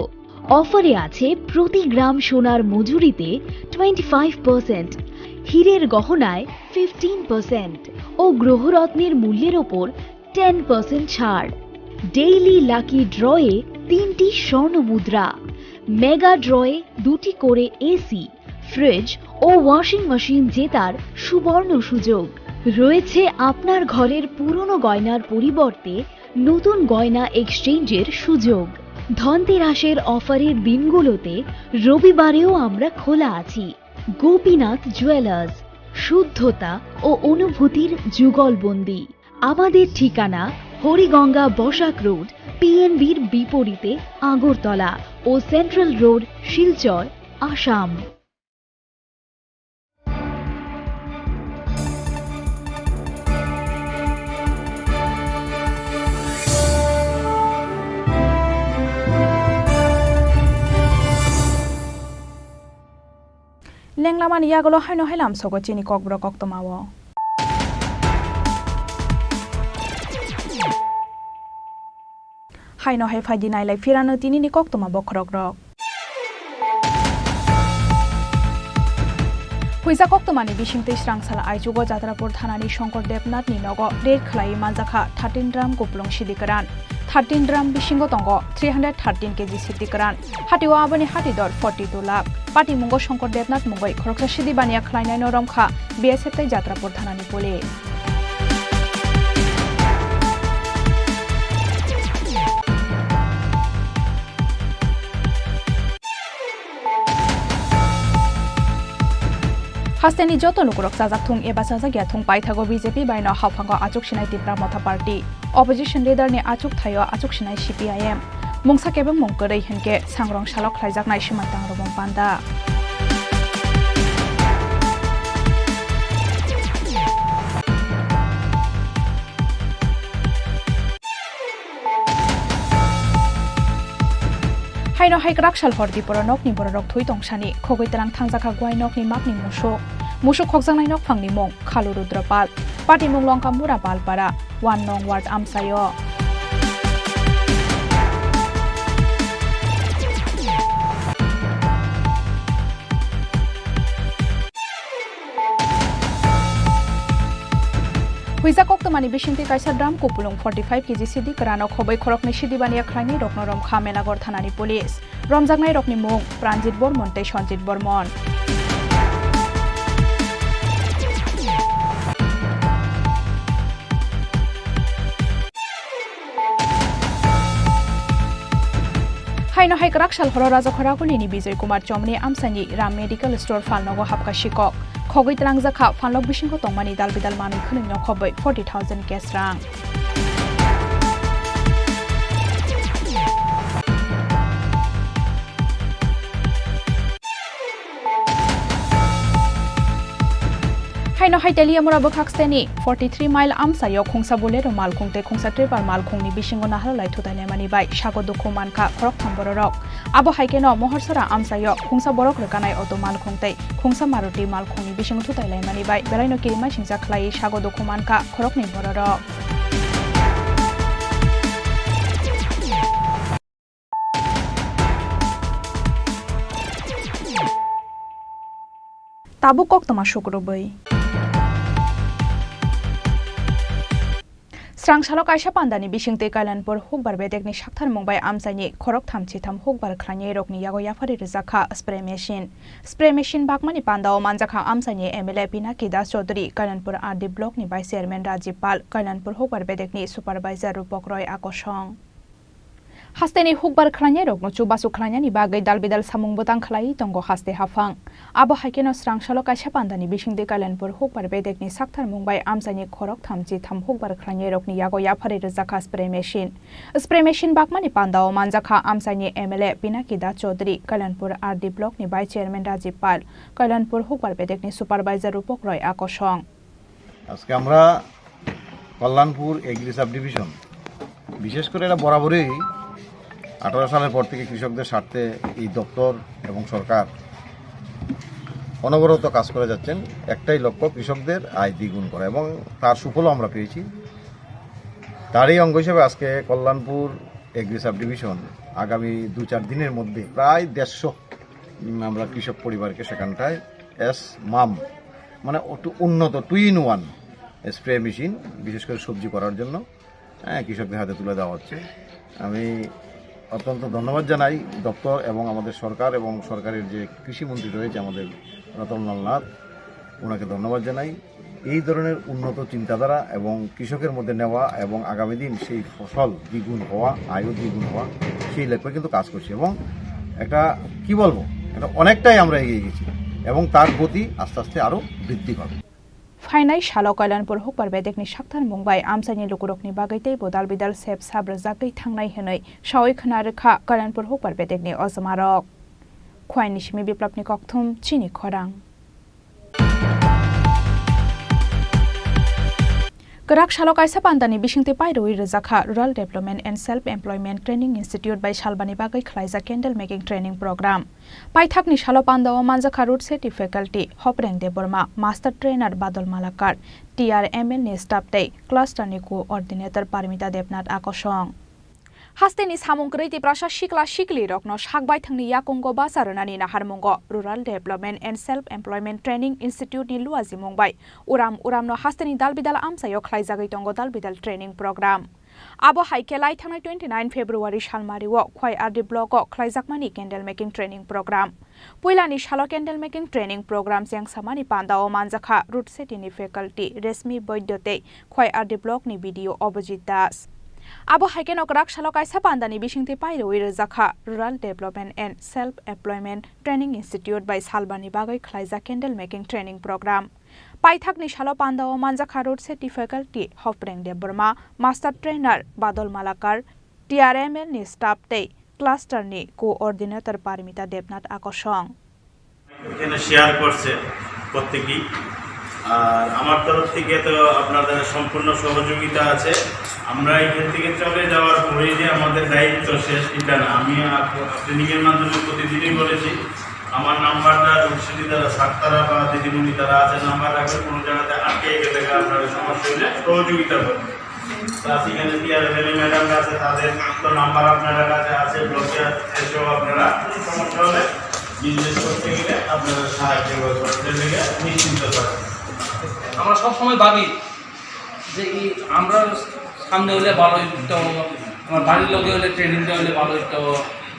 অফারে আছে প্রতি গ্রাম সোনার মজুরিতে টোয়েন্টি ফাইভ পার্সেন্ট, হীরের গহনায় ফিফটিন পার্সেন্ট ও গ্রহরত্নের মূল্যের ওপর টেন পার্সেন্ট ছাড়। ডেইলি লাকি ড্রয়ে তিনটি স্বর্ণ মুদ্রা, মেগা ড্রয়ে দুটি করে এসি, ফ্রিজ ও ওয়াশিং মেশিন জেতার সুবর্ণ সুযোগ। রয়েছে আপনার ঘরের পুরনো গয়নার পরিবর্তে নতুন গয়না এক্সচেঞ্জের সুযোগ। ধনতেরাসের অফারের দিনগুলোতে রবিবারেও আমরা খোলা আছি। গোপীনাথ জুয়েলার্স, শুদ্ধতা ও অনুভূতির যুগলবন্দি। আমাদের ঠিকানা হরিগঙ্গা বসাক রোড, পিএনবির বিপরীতে আগরতলা ও central road, Silchar, Assam. Lenglamani yagulo haino hai lamsogo chini kokborok koktwmao. Haino hai phaidi nailai phirano tinini koktwma bokhorokrok. Huisa koktwmani bisingtwi Srangsala aichugo Jatrapur thanani Shankar Debnathni nogo raid khlaiwi manjakha thirteen drum kupulung sidi kwran. Thirteen drum bisingo tongo three hundred thirteen K G sidi kwran. Hatio aboni hati dor forty two lakh. Patimungo Shankar Debnath mungwi khoroksa sidi baniya khlainaino romkha B S F tei Jatrapur thanani police. Hasteni joto lukurok chajak thung eba chajak ya thung, paithago B J P bai no haphango achuk sinai Tipra Motha Party. Opposition leader ni achuk thaio achuk sinai C P I M. Mungsa kebengmung kwrwi hinkhe sangrong salo khlaijaknai swmai tangrumung panda. Haino hai kwrak sal hor Diporo nokni bororok thwi tongsani khogwi twlang thangjakha Gwai nokni makni musuk. Musuk khokjaknai nokphangni mung Khalu Rudra Pal, patimung Longka Mura Palpara, one nong ward amchaio. Huijak koktwmani bisingtwi kaisa drum kupulung forty five K G sidi kwrano khobwi khoroknwi sidi baniya khlainai rokno romkha Menagor thanani police. Romjaknai rokni mung Pranjit Bormon tei Sanjit Bormon. Haino hai kwrak sal horo Rajakhor Agulini Bijoy Kumar Chomni amchaini Ram Medical Store phalnogo hapkha sikok. Khogwi twlangjakha phalnok bisingo tongmani dal bidal manwi khwnwino khobwi forty thousand cash rang. Haino hai Teliamura bwkhak steni forty three mile amchaio khungsa Bolero malkhung tei khungsa Tripper malkhungni bisingo naharlai thutai laimani bai sago dukhu mankha khoroktham bororok. Abo hai kheno Mohorsora amchaio khungsa borok rwkanai auto malkhung tei khungsa Maruti malkhungni bisingo thutai laimani bai belaino kirimasingcha khlaiwi sago dukhu mankha khoroknwi bororok. Tabuk koktwma sukrubwi. Srangsalo kaisa pandani bisingtwi Kailanpur hukbar bedekni saktharmung bai amchaini khoroktham chitham hukbar khlainairokni yago yapharwi rwjakha spray machine. Spray machine bakmani pandao manjakha amchaini M L A Pinaki Das Chaudhary, Kailanpur R D blockni vice chairman Rajib Pal, Kailanpur hukbar bedekni supervisor Rupok Roy akosong. Hasteni hukbar khlainairokno chubachu khlainani bagwi dalbidal samung bwtang khlaiwi tongo haste haphang. Abo hai kheno srangsalo kaisa pandani bisingtwi Kailanpur hukbar bedekni saktharmung bai amchaini khoroktham chitham hukbar khlainairokni yago yapharwi rwjakha spray machine. Spray machine bakmani pandao manjakha amchaini M L A Pinaki Das Chaudhary, Kailanpur R D blockni vice chairman Rajib Pal, Kailanpur hukbar bedekni supervisor Rupok Roy akosong. আজকে আমরা Kalyanpur agri sub division বিশেষ করে এরা বরাবরই আঠারো সালের পর থেকে কৃষকদের স্বার্থে এই দপ্তর এবং সরকার অনবরত কাজ করে যাচ্ছেন, একটাই লক্ষ্য, কৃষকদের আয় দ্বিগুণ করা, এবং তার সুফলও আমরা পেয়েছি। তারই অঙ্গ হিসেবে আজকে কল্যাণপুর এগ্রি সাব ডিভিশন আগামী দু চার দিনের মধ্যে প্রায় দেড়শো, উম, আমরা কৃষক পরিবারকে সেখানটায় এস মাম, মানে একটু উন্নত two in one spray machine, বিশেষ করে সবজি করার জন্য, হ্যাঁ, কৃষকদের হাতে তুলে দেওয়া হচ্ছে। আমি অত্যন্ত ধন্যবাদ জানাই দপ্তর এবং আমাদের সরকার এবং সরকারের যে কৃষিমন্ত্রী রয়েছে আমাদের রতনলাল নাথ, ওনাকে ধন্যবাদ জানাই। এই ধরনের উন্নত চিন্তাধারা এবং কৃষকের মধ্যে নেওয়া এবং আগামী দিন সেই ফসল দ্বিগুণ হওয়া, আয়ও দ্বিগুণ হওয়া, সেই লক্ষ্যে কিন্তু কাজ করছে। এবং একটা, কি বলবো, এটা অনেকটাই আমরা এগিয়ে গেছি এবং তার গতি আস্তে আস্তে আরও বৃদ্ধি পাবে। Phainai salo Kailanpur hukbar bedekni sakthar mung bai amchaini lukurokni bagwi teibo dal bidal sep sap rwjagwi thangnai hwnwi sawi khna rwkha Kailanpur hukbar bedekni ojomarok. Khwaini simi Biplopni kokthum chini khorang. Kwrak salo kaisa pandani bisingtwi pairwi rwjakha Rural Development and Self Employment Training Institute bai salbani bagwi khlaijak candle making training program. Paithakni salo pandao manjakha Root Safety Faculty Hopreng Debbarma, Master Trainer Badal Malakar, T R M L ni staff tei cluster ni coordinator Parmita Debnath akosong. Hasteni samung kwrwi Tiprasa sikla sikli rokno sak baithangni yakungo bacha rwnani naharmungo Rural Development and Self Employment Training Institute ni luajimung bai uram uramno hasteni dalbidal amchaio khlaijagwi tongo dalbidal training program. Abo hai khe lai thangnai twenty nine February salmario Khwai R D block o khlaijakmani candle making training program. Puilani salo candle making training program chengsamani pandao manjakha Root Safety ni faculty Resmi Boidyo tei Khwai R D block ni B D O Abhijit Das. Abo hai kheno kwrak salo kaisa pandani bisingtwi pairwi rwjakha Rural Development and Self Employment Training Institute bai salbani bagwi khlaijak candle making training program. Paithakni salo pandao manjakha Root Safety Faculty Hopreng Debbarma, Master Trainer Badal Malakar, T R M L ni staff tei cluster ni coordinator Parmita Debnath akosong. এখানে শেয়ার করছে প্রত্যেকেই। আর আমার তরফ থেকে তো আপনাদের সম্পূর্ণ সহযোগিতা আছে। আমরা এখান থেকে চলে যাওয়ার পরেই যে আমাদের দায়িত্ব শেষ, এটা না। আমি আপ-, ট্রেনিং এর মাধ্যমে প্রতিদিনই বলেছি, আমার নাম্বারটা রুটসেটি যারা স্যার তারা বা দিদিমণি তারা আছে, নাম্বার রাখবে, কোনো জায়গাতে আটকে গেলে আপনারা সমস্যা হলে সহযোগিতা করবে। প্লাস এখানে টিআরএমএলএ ম্যাডাম আছে, তাদের তো নাম্বার আপনারা কাছে আছে, ব্লকে এসেও আপনারা কোনো সমস্যা হলে বিজনেস করতে গেলে আপনারা সাহায্য করবেন, এটা থেকে নিশ্চিন্ত থাকবেন। আমরা সবসময় ভাবি যে এই আমরা সামনে হলে ভালো হইতো, আমার বাড়ির লগে হলে ট্রেনিংটা হলে ভালো হইতো,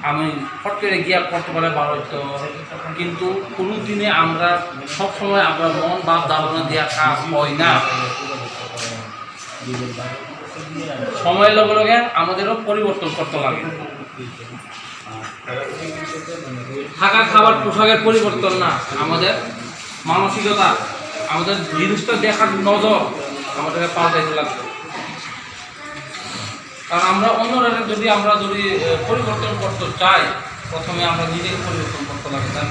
আমি ফট করে গিয়া করতে পারলে ভালো হইতো, কিন্তু কোনো দিনে আমরা সবসময় আমরা মন ভাব ধারণা দিয়া কাজ হয় না। সময়ের লগে লগে আমাদেরও পরিবর্তন করতে লাগে। থাকা, খাবার, পোশাকের পরিবর্তন না, আমাদের মানসিকতা, আমাদের জিনিসটা দেখার নজর আমাদেরকে পাল্টাইতে লাগবে। কারণ আমরা অন্যরা যদি, আমরা যদি, এ, পরিবর্তন করতে চাই, প্রথমে আমরা নিজেকে পরিবর্তন করতে লাগে। তার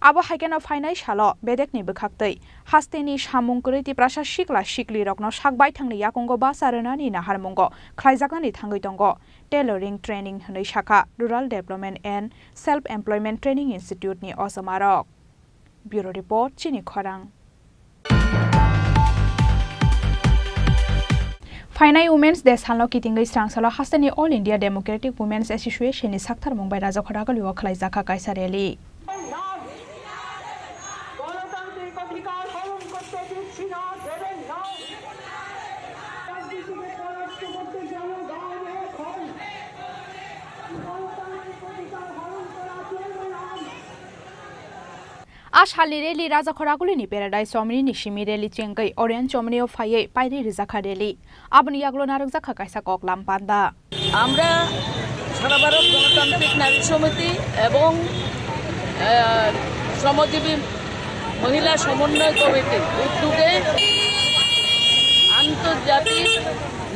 Abo hai kheno phainai salo bedekni bwkhaktwi hasteni samung kwrwi Tiprasa sikla siklirokno sak baithangni yakungo bacha rwnani naharmungo khlaijaknani thangwi tongo tailoring training hwnwi sakha Rural Development and Self Employment Training Institute ni ojomarok. Bureau Report, Chini Khorang. Phainai Women's Day salno kitingwi srangsalo hasteni All India Democratic Women's Association ni saktharmung bai Rajakhor Agulio khlaijakha kaisa rally. গণতান্ত্রিক অধিকার হরণ করতে দিচ্ছি না, দেবেন না। রাজনীতিকে পরাস্ত করতে জনগণ এখন। গণতান্ত্রিক অধিকার হরণ করা চলবে না। A salni rally Rajakhor Agulini Paradise Chomni ni simi rally chengwi Orion Chomni o phaiwi pairi rijakha rally. Aboni yagulo narwkjakha kaisa koklam panda. আমরা সারা ভারত গণতান্ত্রিক নারী সমিতি এবং, আহ, শ্রমজীবী মহিলা সমন্বয় কমিটির উদ্যোগে আন্তর্জাতিক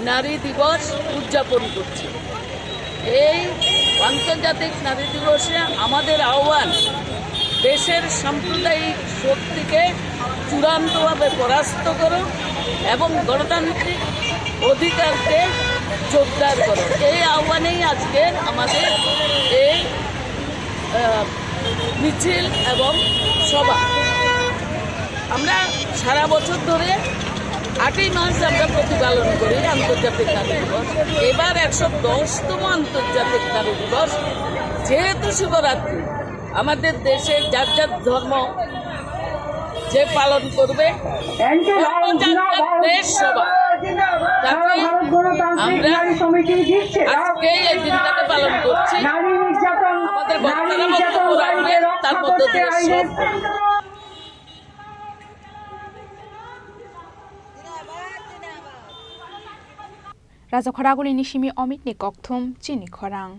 নারী দিবস উদযাপন করছি। এই আন্তর্জাতিক নারী দিবসে আমাদের আহ্বান, দেশের সাম্প্রদায়িক শক্তিকে চূড়ান্তভাবে পরাস্ত করো এবং গণতান্ত্রিক অধিকারকে জোরদার করো, এই আহ্বানেই আজকের আমাদের এই, আহ, মিছিল এবং সভা। আমরা সারা বছর ধরে আটই মার্চ আমরা প্রতিপালন করি আন্তর্জাতিক নারী দিবস। এবার একশো দশতম আন্তর্জাতিক নারী দিবস, যেহেতু শিবরাত্রি, আমাদের দেশে যার যার ধর্ম যে পালন করবে, ধর্ম যার যার দেশ সভা, কাজেই আমরা আজকে এই দিনটাকে পালন করছি। আমাদের বক্তারা বক্তব্য রাখবেন, তার মধ্য দিয়ে সব Raja Khoraguli ni simi Omit ni kokthum chini khorang.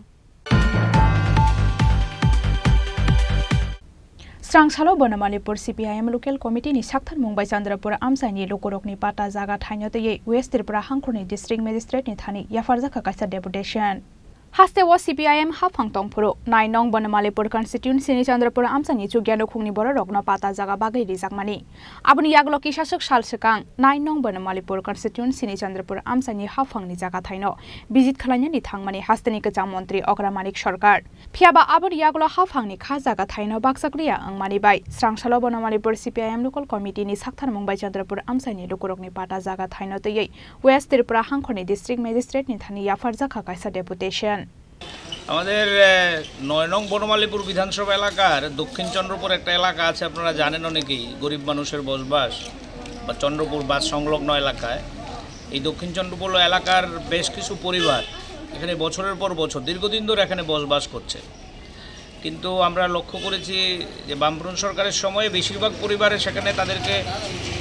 Srangsalo Bonomalipur C P I M local committee ni sakthar mung bai Chandrapur amchai ni lukurok ni pata jaga thaino twiwi West Tripura hangkhor ni district magistrate ni thani yapharjakha kaisa deputation. Haste o C P I M haphang tongphuru, nai nong Bonomalipur constituency ni Chandrapur amchai ni chukya nukhung ni bororok no pata jaga bagwi rijakmani. Aboni yagulo kisaswk sal swkang, nai nong Bonomalipur constituency ni Chandrapur amchai ni haphang ni jaga thaino visit khwlainani thangmani haste ni kwcham montri Okra Manik Sarkar. Phiyaba aboni yagulo haphang ni kha jaga thaino baksa kriya wngmani bai, srangsalo Bonomalipur C P I M local committee ni sakthar mung bai Chandrapur amchai ni lukurok ni pata jaga thaino twiwi West Tripura hangkhor ni district magistrate ni thani yapharjakha kaisa deputation. আমাদের, আহ, নয় নং বনমালীপুর বিধানসভা এলাকার দক্ষিণ চন্দ্রপুর একটা এলাকা আছে, আপনারা জানেন অনেকেই, গরিব মানুষের বসবাস বা চন্দ্রপুর বাস সংলগ্ন এলাকায়। এই দক্ষিণ চন্দ্রপুর এলাকার বেশ কিছু পরিবার এখানে বছরের পর বছর, দীর্ঘদিন ধরে এখানে বসবাস করছে। কিন্তু আমরা লক্ষ্য করেছি যে বামফ্রন্ট সরকারের সময়ে বেশিরভাগ পরিবারে সেখানে তাদেরকে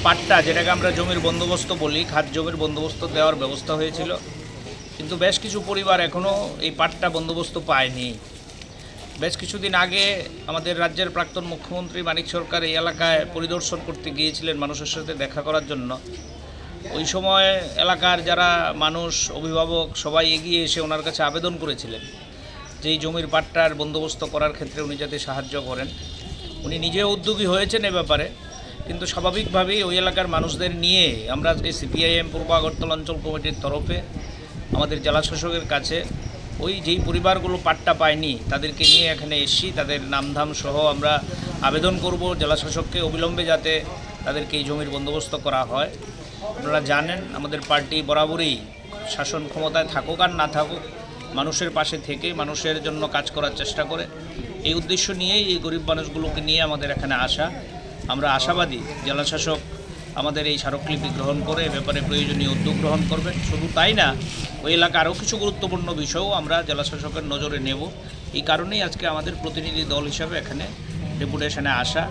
পাট্টা, যেটাকে আমরা জমির বন্দোবস্ত বলি, খাত জমির বন্দোবস্ত দেওয়ার ব্যবস্থা হয়েছিল। কিন্তু বেশ কিছু পরিবার এখনও এই পাট্টা বন্দোবস্ত পায়নি। বেশ কিছুদিন আগে আমাদের রাজ্যের প্রাক্তন মুখ্যমন্ত্রী মানিক সরকার এই এলাকায় পরিদর্শন করতে গিয়েছিলেন মানুষের সাথে দেখা করার জন্য। ওই সময় এলাকার যারা মানুষ, অভিভাবক, সবাই এগিয়ে এসে ওনার কাছে আবেদন করেছিলেন যে এই জমির পাট্টার বন্দোবস্ত করার ক্ষেত্রে উনি যাতে সাহায্য করেন। উনি নিজেও উদ্যোগী হয়েছেন এ ব্যাপারে, কিন্তু স্বাভাবিকভাবেই ওই এলাকার মানুষদের নিয়ে আমরা আজকে সিপিআইএম পূর্ব আগরতলা অঞ্চল কমিটির তরফে আমাদের জেলা শাসকের কাছে ওই যেই পরিবারগুলো পাট্টা পায়নি, তাদেরকে নিয়ে এখানে এসছি। তাদের নামধাম সহ আমরা আবেদন করব জেলা শাসককে অবিলম্বে যাতে তাদেরকে এই জমির বন্দোবস্ত করা হয়। আপনারা জানেন, আমাদের পার্টি বরাবরই শাসন ক্ষমতায় থাকুক আর না থাকুক, মানুষের পাশে থেকে মানুষের জন্য কাজ করার চেষ্টা করে। এই উদ্দেশ্য নিয়েই এই গরিব মানুষগুলোকে নিয়ে আমাদের এখানে আসা। আমরা আশাবাদী জেলা শাসক আমাদের এই স্মারকলিপি গ্রহণ করে এ ব্যাপারে প্রয়োজনীয় উদ্যোগ গ্রহণ করবেন। শুধু তাই না, ওই এলাকার আরও কিছু গুরুত্বপূর্ণ বিষয়ও আমরা জেলা শাসকের নজরে নেব। এই কারণেই আজকে আমাদের প্রতিনিধি দল হিসাবে এখানে ডেপুটেশনে আসা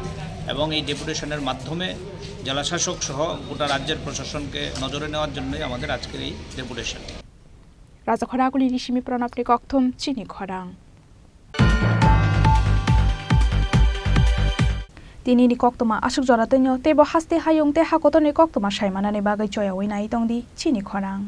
এবং এই ডেপুটেশনের মাধ্যমে জেলা শাসক সহ গোটা রাজ্যের প্রশাসনকে নজরে নেওয়ার জন্যই আমাদের আজকের এই deputation. Raja Khoraguli ni simi Pranab ni kokthum chini khorang. Tini ni koktwma aswk jora twino, teibo haste hayung tei hakotor ni koktwma saimanani bagwi choyaui nai tongdi chini khorang.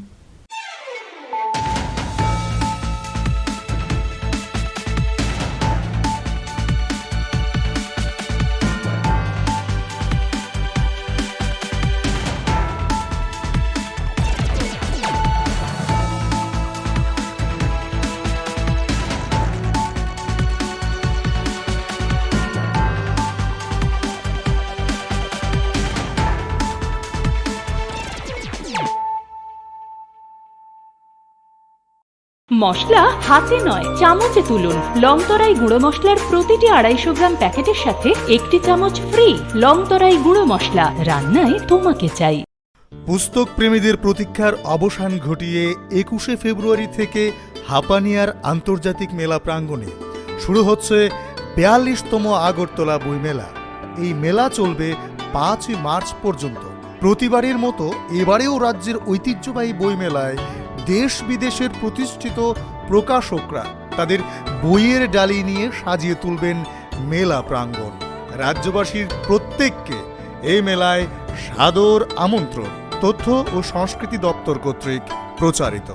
মশলা হাতে নয়, চামচে তুলুন। লংতরাই গুঁড়ো মশলার প্রতিটি আড়াইশো গ্রাম প্যাকেটের সাথে একটি চামচ ফ্রি। লংতরাই গুঁড়ো মশলা, রান্নায় তোমাকে চাই। পুস্তক প্রেমীদের প্রতীক্ষার অবসান ঘটিয়ে একুশে ফেব্রুয়ারি থেকে হাপানিয়ার আন্তর্জাতিক মেলা প্রাঙ্গণে শুরু হচ্ছে বিয়াল্লিশতম আগরতলা বইমেলা। এই মেলা চলবে পাঁচই মার্চ পর্যন্ত। প্রতিবারের মতো এবারেও রাজ্যের ঐতিহ্যবাহী বইমেলায় দেশ বিদেশের প্রতিষ্ঠিত প্রকাশকরা তাদের বইয়ের ডালি নিয়ে সাজিয়ে তুলবেন মেলা প্রাঙ্গণ। রাজ্যবাসীর প্রত্যেককে এই মেলায় সাদর আমন্ত্রণ। তথ্য ও সংস্কৃতি দপ্তর কর্তৃক প্রচারিত।